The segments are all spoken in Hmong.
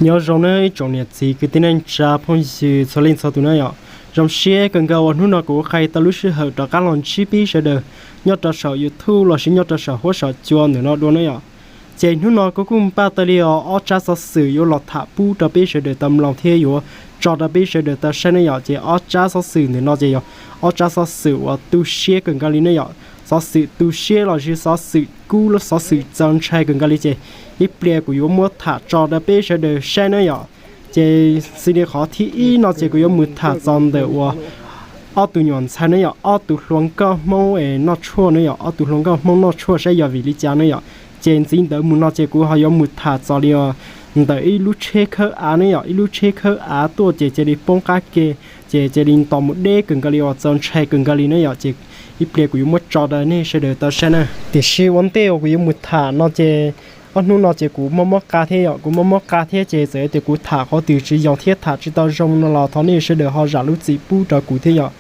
Nyob zoo nawb ib tsoom niam txiv kwv tij neej tsa phooj ywg txhua leej txhua tus na yom. Zoo siab kawg nkaus uas hnub no kuv qhia tau lub sij hawm rov qab los ntsib peb sawv daws nyob rau saum YouTube los sis nyob rau saum huab saum cua ntawm no dua na yom. Ces hnub no kuv kuj npaj tau li os ob tsab xov xwm yuav los tham pub rau peb sawv daws tau mloog thiab yuav tso rau peb sawv daws tau saib na yom. Ces ob tsab xov xwm ntawm no ces yog ob tsab xov xwm uas tu siab kawg nkaus li na yom. Xov xwm tu siab los sis xov xwm kub, xov xwm txaus ntshai kawg nkaus li ces ib pliag kuv yuav muab tham tso rau peb sawv daws saib na yom. Ces xws li qhov thib ib no ces kuv yuav mus tham txog ntawm uas ob tug nyuam ntxhais na yom, ob tug hluas nkauj Hmoob es noj tshuaj na yom, ob tug hluas nkauj Hmoob noj tshuaj saib yog vim li cas na yom. Ces ntxiv ntawd mus no ces kuv ho yuav mus tham txog li os ntawm ib lub tsheb khawb av na yom, ib lub tsheb khawb av tuaj ces cia li poob qab ke, ces cia li nto mus deb kawg nkaus li uas txaus ntshai kawg nkaus li na yom. Ces ib pliag kuv yuav muab tso rau nej sawv daws tau saib na. Tiam sis ua ntej uas kuv yuav mus tham no ces ob hnub no ces kuv mob mob qa thiab yom, kuv mob mob qa thiab ces txawm tias kuv tham qhov twg tsis yog thiab tham tsis tau zoo no los thov nej sawv daws ho zam lub txim pub rau kuv thiab yom.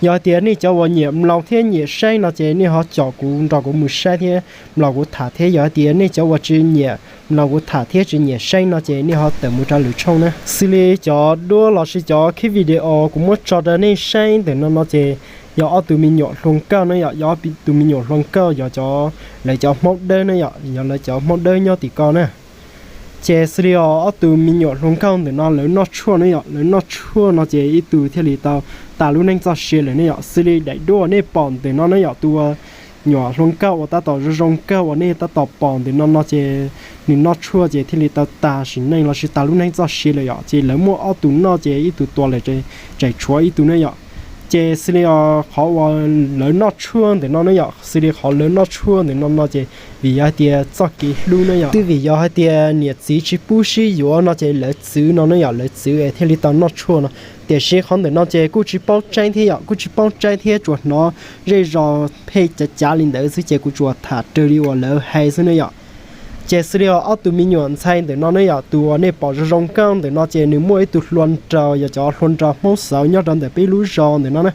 Yog hais tias nej cov uas nyiam mloog thiab nyiam saib no ces nej ho caum kuv nrog kuv mus saib thiab mloog kuv tham thiab. Yog hais tias nej cov uas tsis nyiam mloog kuv tham thiab tsis nyiam saib no ces nej ho tawm mus rau lwm tshooj na. Xws li cov duab los sis cov khib video kuv muab tso rau nej saib ntawm no no ces yog ob tug me nyuam hluas nkauj na yom, yog ob tus me nyuam hluas nkauj yog cov, lawv cov Hmoob Dawb na yom, yog lawv cov Hmoob Dawb nyob tim ko na. Ces xws li os ob tus me nyuam hluas nkauj ntawm no lawv noj tshuaj na yom, lawv noj tshuaj no ces ib tug thiaj li tau tas lub neej txoj sia lawm ne yom. Xws li daim duab uas nej pom ntawm no ne yom, tus uas nyuam hluas nkauj uas tab tom zoo zoo nkauj uas nej tab tom pom ntawm no no ces nws noj tshuaj ces thiaj li tau tas sim neej los sis tas lub neej txoj sia lawm yom. Ces lawv muaj ob tug noj ces ib tug tuag lawm, tseem tshuav ib tug ne yom. Ces xws li os qhov uas lawv noj tshuaj ntawm no ne yom, xws li qhov lawv noj tshuaj ntawm no no ces vim yog hais tias txoj kev hlub ne yom, twb vim yog hais tias niam txiv tsis pub sib yuav no ces lawv txwv no ne yom, lawv txwv es thiaj li tau noj tshuaj no. Tiam sis qhov ntawm no ces kuj tsis paub tseeb thiab yom, kuj tsis paub tseeb thiab, tsuas hnov zej zos pheej cav cav li ntawd xwb ces kuv tsuas tham raws li uas lawv hais xwb ne yom. Ces xws li os ob tug me nyuam ntxhais ntawm no ne yom, tus uas nej pom zoo zoo nkauj ntawm no ces nws muaj ib tug hluas nraug, yog cov hluas nraug Hmoob Xauv nyob rau ntawm peb lub zos ntawm no na.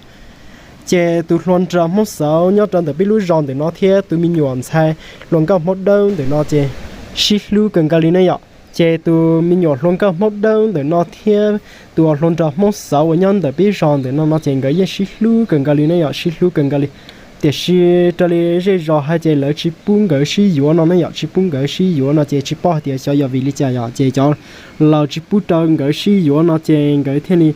Ces tus hluas nraug Hmoob Xauv nyob rau ntawm peb lub zos ntawm no thiab tus me nyuam ntxhais hluas nkauj Hmoob Dawb ntawm no ces sib hlub kawg nkaus li ne yom. Ces tus me nyuam hluas nkauj Hmoob Dawb ntawm no thiab tus hluas nraug Hmoob Xauv uas nyob ntawm peb zos ntawm no no ces nkawd yeej sib hlub kawg nkaus li ne yom, sib hlub kawg nkaus li. Tiam sis raws li zej zos hais ces lawv tsis pub nkawd sib yuav no ne yom, tsis pub nkawd sib yuav no ces tsis paub hais tias xyov yog vim li cas yom, ces cov laus tsis pub rau nkawd sib yuav no ces nkawd thiaj li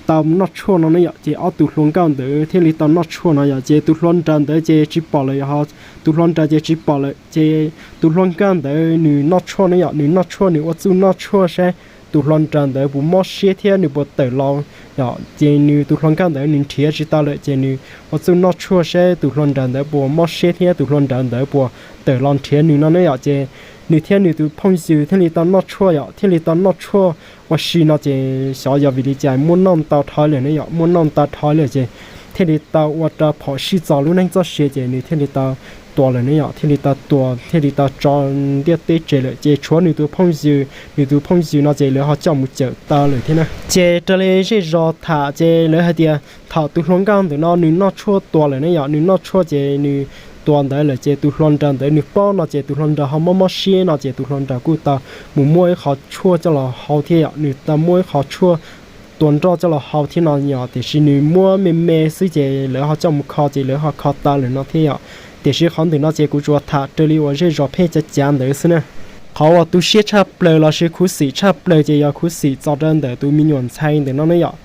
tau noj tshuaj no ne yom. Ces ob tug hluas nkauj ntawd thiaj li tau noj tshuaj no yom. Ces tus hluas nraug ntawd ces tsis pom lawm, tus hluas nraug ces tsis pom lawm. Ces tus hluas nkauj ntawd nws noj tshuaj ne yom, nws noj tshuaj, nws ua txuj noj tshuaj saib tus hluas nraug ntawd puas mob siab thiab nws puas tawm los yom. Ces nws tus hluas nkauj ntawd nws nrhiav tsis tau lawm ces nws ua txuj noj tshuaj saib tus hluas nraug ntawd puas mob siab thiab tus hluas nraug ntawd puas tawm los nrhiav nws no ne yom. Ces nws thiab nws tus phooj ywg thiaj li tau noj tshuaj yom, thiaj li tau noj tshuaj ua si no ces xyov yog vim li cas muab noj ntau dhau lawm ne yom, muab noj ntau dhau lawm ces thiaj li tau ua rau phom sij txog lub neej txoj sia ces nws thiaj li tau tuag lawm ne yom, thiaj li tau tuag, thiaj li tau tso ntiaj teb tseg lawm. Ces tshuav nws tus phooj ywg, nws tus phooj ywg no ces lawv ho coj mus cawm tau lawm thiab na. Ces raws li zej zos tham ces lawv hais tias thaum tus hluas nkauj ntawm no nws noj tshuaj tuag lawm ne yom, nws noj tshuaj ces nws tuag ntawd lawm ces tus hluas nraug ntawd nws paub no ces tus hluas nraug ho mob mob siab no ces tus hluas nraug kuj tau mus muab ib qho tshuaj coj los hau thiab yom, nws tau muab ib qho tshuaj tua nroj coj los hau thiab no yom. Tiam sis nws muab me me xwb ces lawv ho coj mus kho ces lawv ho kho tau lawm no thiab yom. Tiam sis qhov ntawm no ces kuv tsuas tham raws li uas zej zos pheej cav cav ntawd xwb na. Qhov uas tu siab tshaj plaws los sis khuv xim tshaj plaws ces yog khuv xim txog rau ntawm tus me nyuam ntxhais ntawm no ne yom.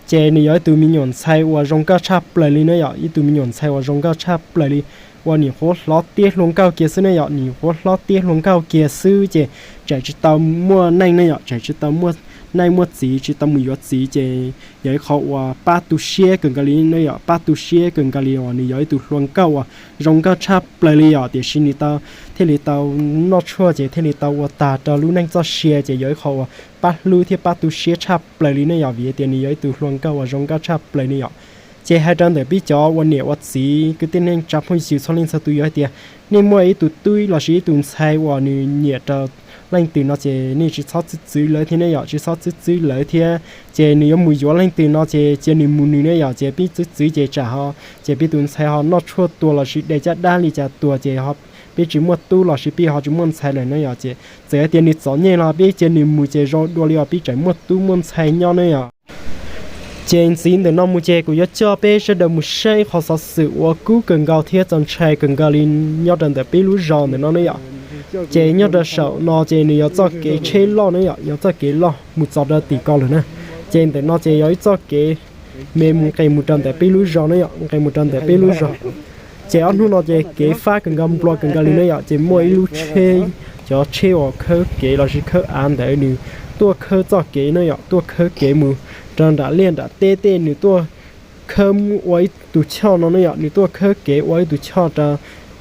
Ces nws yog ib tug me nyuam ntxhais uas zoo nkauj tshaj plaws li na yom, ib tug me nyuam ntxhais uas zoo nkauj tshaj plaws li, uas nim qhuav hlob tiab hluas nkauj kiag xwb ne yom, nim qhuav hlob tiab hluas nkauj kiag xwb ces tseem tsis tau muaj neej ne yom, tseem tsis tau muaj neej muaj txiv, tsis tau mus yuav txiv ces yog ib qho uas pab tu siab kawg nkaus li ne yom, pab tu siab kawg nkaus li uas nws yog ib tug hluas nkauj uas zoo nkauj tshaj plaws li yom. Tiam sis nws tau, thiaj li tau noj tshuaj ces thiaj li tau ua tag rau lub neej txoj sia ces yog ib qho uas pab hlub thiab pab tu siab tshaj plaws li ne yom, vim tias nws yog ib tug hluas nkauj uas zoo nkauj tshaj plaws li yom. Ces hais rau ntawm peb cov ua niam ua txiv kwv tij neej tsa phooj ywg txhua leej txhua tus, yog hais tias nej muaj ib tug tub los sis ib tug ntxhais uas nws nyiam rau leej twg no ces nej tsis txhob txwv txwv lawv thiab ne yom, tsis txhob txwv txwv lawv thiab. Ces nws yuav mus yuav leej twg no ces cia nws mus nws ne yom, ces peb txwv txwv ces tsam ho, ces peb tus ntxhais ho noj tshuaj tuag los sis de caj dab li cas tuag ces ho peb tsis muaj tub los sis peb ho tsis muaj ntxhais lawm na yom. Ces txawm hais tias nws txom nyem los peb cia nws mus ces zoo dua li os, peb tseem muaj tub muaj ntxhais nyob na yom. Ces ntxiv ntawm no mus ces kuv yuav coj peb sawv daws mus saib qhov xov xwm uas kub kawg nkaus thiab txaus ntshai kawg nkaus li nyob rau ntawm peb lub zos ntawm no na yom. Ces nyob rau saum no ces nws yog txoj kev tsheb loj na yom, yog txoj kev loj mus txog rau tim ko lawm na. Ces ntawm no ces yog ib txoj kev me mus nqes mus rau ntawm peb lub zos na yom, nqes mus rau ntawm peb lub zos. Ces ob hnub no ces kev fab kawg nkaus nplua kawg nkaus li na yom, ces muaj ib lub tsheb, cov tsheb uas khawb kev los sis khawb av ntawd nws tuaj khawb txoj kev na yom, tuaj khawb kev mus rau nram liaj nram teb tej nws tuaj khawb ua ib tus choj no ne yom, nws tuaj khawb kev ua ib tus choj rau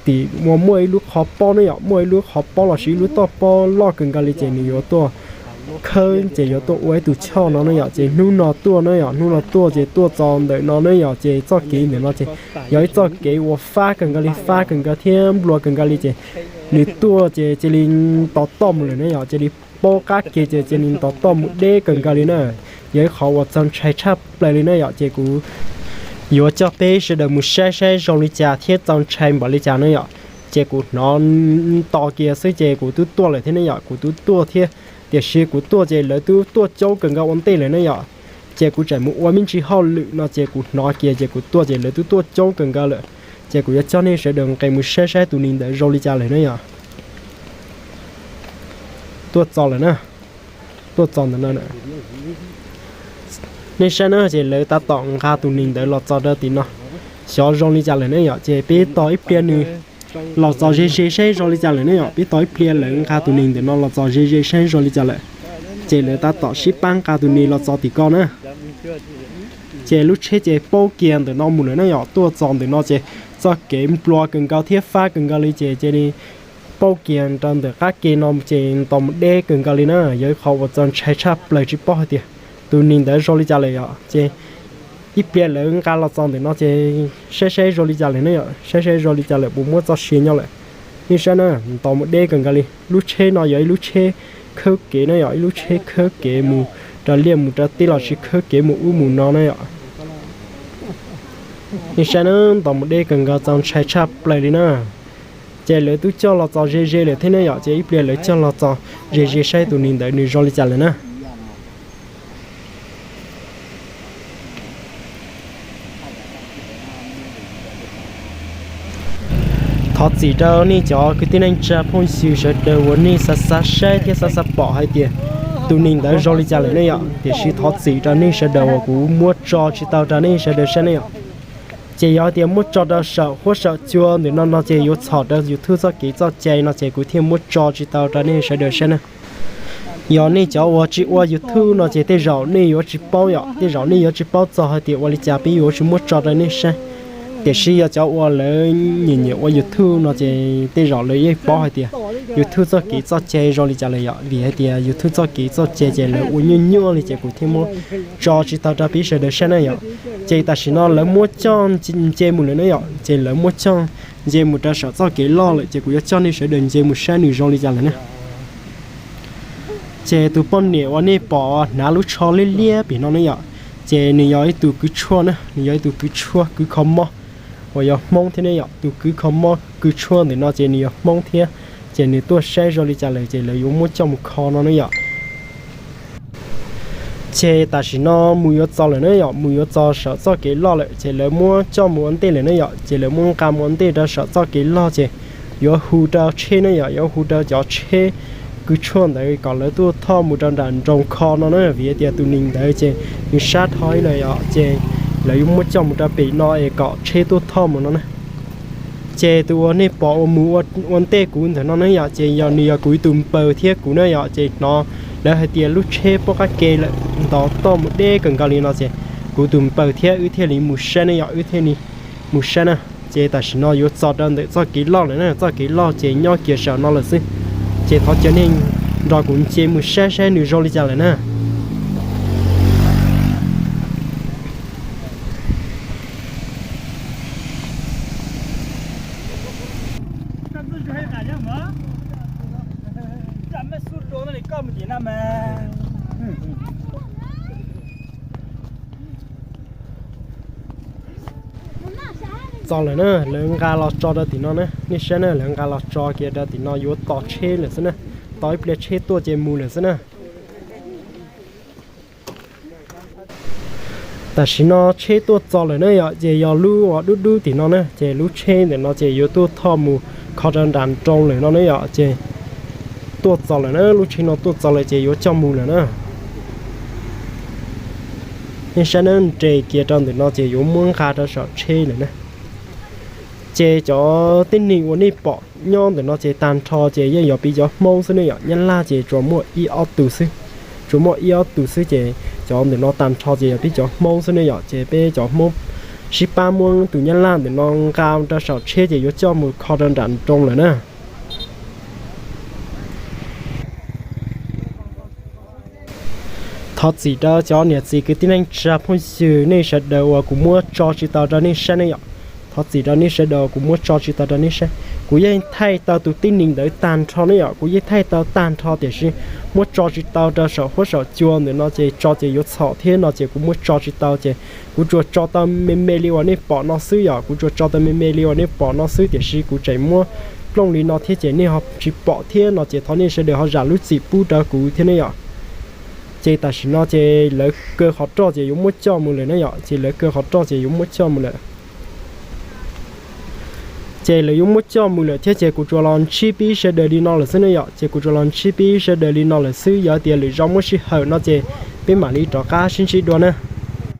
tim uas muaj ib lub qhov pob ne yom, muaj ib lub qhov pob los sis ib lub toj pob loj kawg nkaus li ces nws yuav tuaj khawb ces yuav tuaj ua ib tus choj no ne yom. Ces hnub no tuaj ne yom, hnub no tuaj ces tuaj txog ntawm no ne yom, ces txoj kev ntawm no ces yog ib txoj kev uas fab kawg nkaus li, fab kawg nkaus thiab nplua kawg nkaus li ces nws tuaj ces cia li nto toj mus lawm ne yom, cia li paub qab ke ces cia li nto toj mus deb kawg nkaus li na. Yog ib qhov uas txaus ntshai tshaj plaws li na yom, ces kuv yuav coj peb sawv daws mus saib saib zoo li cas thiab txaus ntshai npaum li cas na yom. Ces kuv hnov nto kiag xwb ces kuv twb tuaj lawm thiab ne yom, kuv twb tuaj thiab, tiam sis kuv tuaj ces lawv twb tuaj coob kawg nkaus ua ntej lawm ne yom. Ces kuv tseem mus ua me ntsis hauj lwm no ces kuv hnov kiag ces kuv tuaj ces lawv twb tuaj coob kawg nkaus lawm. Ces kuv yuav coj nej sawv daws nqis mus saib saib tus neeg ntawd zoo li cas lawm na yom. Tuaj txog lawm na, tuaj txog ntawm no. Nej saib na, ces lawv tab tom nqa tus neeg ntawd los txog rau tim no, xyov zoo li cas lawm ne yom. Ces peb tos ib pliag nws los txog ze ze saib zoo li cas lawm ne yom, peb tos ib pliag lawv nqa tus neeg ntawm no los txog ze ze saib zoo li cas lawm. Ces lawv tab tom sib pab nqa tus neeg los txog tim ko na. Ces lub tsheb ces paub kiag ntawm no mus lawm na yom, tuaj txog ntawm no ces txoj kev nplua kawg nkaus thiab fab kawg nkaus li ces cia li paub kiag rau ntawm qab ke no ces nto mus deb kawg nkaus li na. Yog ib qhov uas txaus ntshai tshaj plaws tsis paub hais tias tus neeg ntawd zoo li cas lawm yom. Ces ib pliag lawv nqa los txog ntawm no ces saib saib zoo li cas lawm ne yom, saib saib zoo li cas lawm puas muab txoj sia nyob lawm. Nej saib na, nto mus deb kawg nkaus li. Lub tsheb no yog ib lub tsheb khawb kev na yom, ib lub tsheb khawb kev mus rau liaj mus rau teb los sis khawb kev mus ub mus no na yom. Nej saib na, nto mus deb kawg nkaus txaus ntshai tshaj plaws li na. Ces lawv twb coj los txog ze ze lawm thiab ne yom, ces ib pliag lawv coj los txog ze ze saib tus neeg ntawd nws zoo li cas lawm na. Thov txim rau nej cov kwv tij neej tsa phooj ywg sawv daws uas nej xav xav saib thiab xav xav pom hais tias tus neeg ntawd zoo li cas lawm ne yom, tiam sis thov txim rau nej sawv daws uas kuv muab tso tsis tau rau nej sawv daws saib ne yom. Ces yog tias muab tso rau saum huab saum cua ntawm no no ces yuav txhom rau YouTube txoj kev txoj cai no ces kuv thiaj muab tso tsis tau rau nej sawv daws saib na. Yog nej cov uas tsis ua YouTube no ces tej zaum nej yuav tsis paub yom, tej zaum nej yuav tsis paub txog hais tias ua li cas peb yuav tsis muab tso rau nej saib. Tiam sis yog cov uas lawv nyiam nyiam ua YouTube no ces tej zaum lawv yeej paub hais tias YouTube txoj kev txoj cai zoo li cas lawm yom, vim hais tias YouTube txoj kev txoj cai ces lawv ua nyuaj nyuaj li ces kuv thiaj muab tso tsis tau rau peb sawv daws saib na yom. Ces tam sim no lawv muab coj nce mus lawm na yom, ces lawv muab coj nce mus rau saum txoj kev loj lawm ces kuv yuav coj nej sawv daws nce mus saib nws zoo li cas lawm na. Ces tus poj niam uas nej pom hnav lub tsho liab liab pem no ne yom, ces nws yog ib tug kws tshuaj na, nws yog ib tug kws tshuaj kws kho mob uas yog Hmoob thiab ne yom. Tus kws kho mob kws tshuaj ntawm no ces nws yog Hmoob thiab, ces nws tuaj saib zoo li cas lawm ces lawv yuav muab coj mus kho no ne yom. Ces tam sim no mus yuav txog lawm ne yom, mus yuav txog saum txoj kev loj lawm ces lawv muab coj mus ua ntej lawm ne yom, ces lawv muab nqa mus ua ntej rau saum txoj kev loj ces yuav hu rau tsheb ne yom, yuav hu rau cov tsheb kws tshuaj ntawd kom lawv tuaj thauj mus rau nram nroog kho no na, vim tias tus neeg ntawd ces nws sab dhau lawm yom, ces lawv yuav muab coj mus rau pem no es kom tsheb tuaj thauj mus no na. Ces tus uas nej pom uas mus ua ntej kuv ntawm no ne yom, ces yog nws yog kuv ib tug npawg thiab kuv ne yom, ces hnov lawv hais tias lub tsheb poob qab ke lawm, ntov toj mus deb kawg nkaus li no ces kuv tus npawg thiab wb thiaj li mus saib ne yom, wb thiaj li mus saib na. Ces tam sim no yuav txog rau ntawm txoj kev loj lawm na, txoj kev loj ces nyob kiag saum no lawm xwb. Ces thov caw nej nrog kuv nce mus saib saib nws zoo li cas lawm na. Txog lawm na, lawv nqa los tso rau tim no na, nej saib na, lawv nqa los tso kiag rau tim no yuav tos tsheb lawm xwb na, tos ib pliag tsheb tuaj ces mus lawm xwb na. Tam sim no tsheb tuaj txog lawm na yom, ces yog lub uas dub dub tim no na, ces lub tsheb ntawm no ces yuav tuaj thoj mus kho rau nram nroog lawm no na yom, ces tuaj txog lawm na, lub tsheb no tuaj txog lawm ces yuav coj mus lawm na. Nej saib na, nres kiag rau ntawm no ces yuav muab nqa rau saum tsheb lawm na. Ces cov tib neeg uas nej pom nyob ntawm no ces tag nrho ces yeej yog peb cov Hmoob xwb ne yom, Nyab Laj ces tsuas muaj ib ob tus xwb, tsuas muaj ib ob tus xwb ces cov ntawm no tag nrho ces yog peb cov Hmoob xwb ne yom, ces peb cov Hmoob sib pab muab tus Nyab Laj ntawm no nqa rau saum tsheb ces yuav coj mus kho rau nram nroog lawm na. Thov txim rau cov niam txiv kwv tij neej tsa phooj ywg nej sawv daws uas kuv muab tso tsis tau rau nej saib ne yom. Thov txim rau nej sawv daws uas kuv muab tso tsis tau rau nej saib. Kuv yeej thaij tau tus tib neeg ntawd tag nrho ne yom, kuv yeej thaij tau tag nrho tiam sis muab tso tsis tau rau saum huab saum cua ntawm no ces tso ces yuav txhaum thiab no ces kuv muab tso tsis tau ces kuv tsuas tso tau me me li uas nej pom no xwb yom, kuv tsuas tso tau me me li uas nej pom no xwb tiam sis kuv tseem muab plooj li no thiab ces nej ho tsis pom thiab no ces thov nej sawv daws ho zam lub txim pub rau kuv thiab ne yom. Ces tam sim no ces lawv kaw qhov roj ces yuav muab coj mus lawm na yom, ces lawv kaw qhov roj ces yuav muab coj mus lawm. Ces lawv yuav muab coj mus lawm thiab ces kuv tsuas los ntsib peb sawv daws li no lawm xwb ne yom, ces kuv tsuas los ntsib peb sawv daws li no lawm xwb, yog tias lwm zaus muaj sij hawm no ces peb mam li rov qab sib ntsib dua na.